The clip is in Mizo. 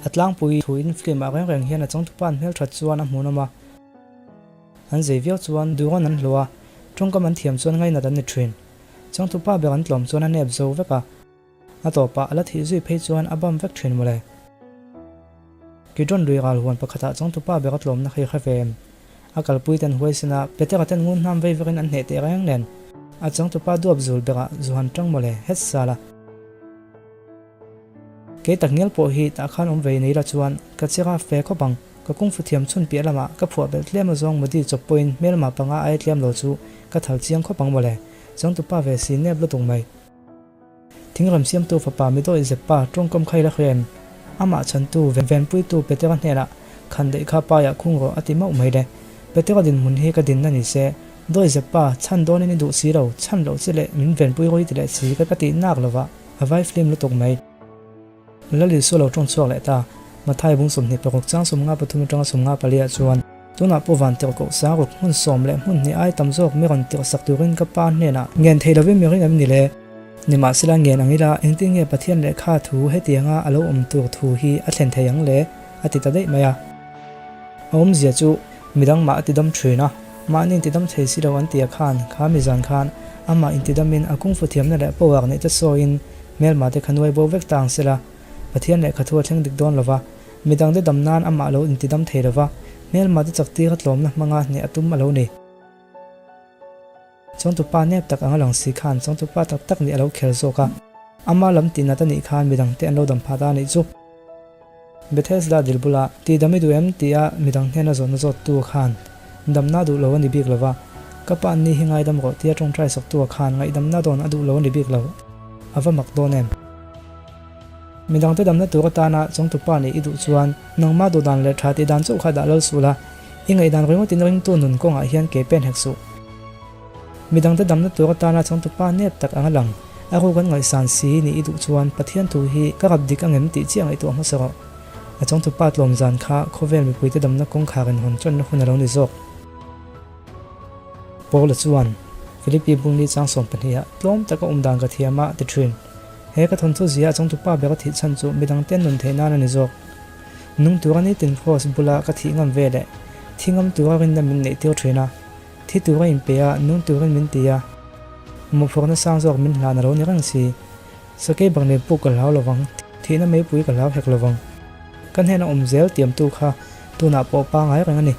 A tlangpui thuin film ah reng reng hian a changtupa an hmelthat chuan a hmuhnawm a, an zei viau chuan duhrawn an hlawh a, tawngkam an thiam chuan ngainat an ni thin. Changtupa ber an tlawm chuan a nep zo vek a. A tawpah a la thih zui phei chuan a bam vek thin mawle. Kidron lui ral huan pakhatah changtupa ber a tlawmna kha i hre ve em? A kalpui ten huaisin a, Petera ten ngun hnam vei vekin an hneh teh reng nen. A changtupa duap zul berah zu han tang mawle, het sal a. Kei tak ngial pawh hi tah khan awm vei nei la chuan ka chira fe khawp ang. Ka kungfu thiam chhun piah lamah ka phuah belh tlem azawng Modi chawp pawhin hmelma panga ai tlem lo chu ka thal chiang khawp ang mawle. Changtupa ve si nep lutuk mai. Thingram siamtu fapa Midawih Zeppa tawngkam kha i la hria em? Amah chhantu Venpuitu Petera hnenah khan daih kha paiah khung rawh a ti mauh mai le. Petera dinhmun hi ka dinna ni se, Dawih Zeppa, chhan dawnin i duh si lo, chhan loh chi leh min venpui rawih ti leh si ka tih nak lova, a vai flim lutuk mai. Lal Isua lo tawng chhuak leh ta. Mathai bung 26 chang 53 atanga 54 ah chuan, Tunah pawh van tirh koh sang ruk hmun sawm leh hmun hnih ai tam zawk mi rawn tirh sak turin ka pa hnenah ngen thei lovin mi ring em ni le? Nimahsela ngen ang ila engtin nge Pathian lehkha thu hetianga a lo awm tur thu hi a thlen thei ang le? a ti ta daih mai a. A awmzia chu midang mah a ti dam thin a, mahni inti dam thei si lo an ti a khan kha mi zan khan amah inti damin a kungfu thiamna leh power neih te sawiin hmelma te kha nuai bo vek ta ang sela Pathian lehkha thu a thleng dik dawn lova, midangte dam nan amah lo inti dam thei lova, hmelma te chak tir a tlawmna hmanga hneh a tum a lo ni. Chawngtupa nep tak anga lang si khan chawngtupa tak tak nih a lo khel zawk a, ama lam tih nat a nih khan midangte an lo dam phah ta a nih chu. Bethesda dil bula tih dam i duh em tia midang hnena zawhna zawttu khan damna duh lo a ni bik lova, ka pa ni hi ngaidam rawh tia tawngtai saktu khan ngaihdamna dawn a duh lo a ni bik lo. A va mak dawn em? Midangte damna tur atana chawngtupa nih i duh chuan nangmah duh dan leh tha tih dan chauh kha dah lal suh la, i ngaihdan ringawtin ringtu nun kawngah hian ke pen hek suh. Midangte damna tur atana chawngtupa nep tak anga lang, a ruk an ngaihsan si nih i duh chuan Pathian thu hi ka rap dik angem tih chiah ngaihtuah hmasa rawh. A chawngtupa tlawm zan kha khawvel mipuite damna kawngkhar inhawn chawnna hun a lo ni zawk. Paula chuan, Philippi bungli chang 12 ah tlawm taka awm dan ka thiam a, ti thin. He ka thawnthu zia a changtupa ber a thih chhan chu midang ten nun theih nan a ni zawk. Nung tura nitin Kraws bula ka thih ngam ve leh thi ngam tura rinna min neih tir thin a, thi tura inpe a, nung turin min ti a, mawhphurhna sang zawk min hlan a lo ni reng si. Sakei bang leh puk ka hlau lovang, thihna meipui ka hlau hek lovang. Ka hnena awm zel tiamtu kha tunah pawh pangai reng a ni.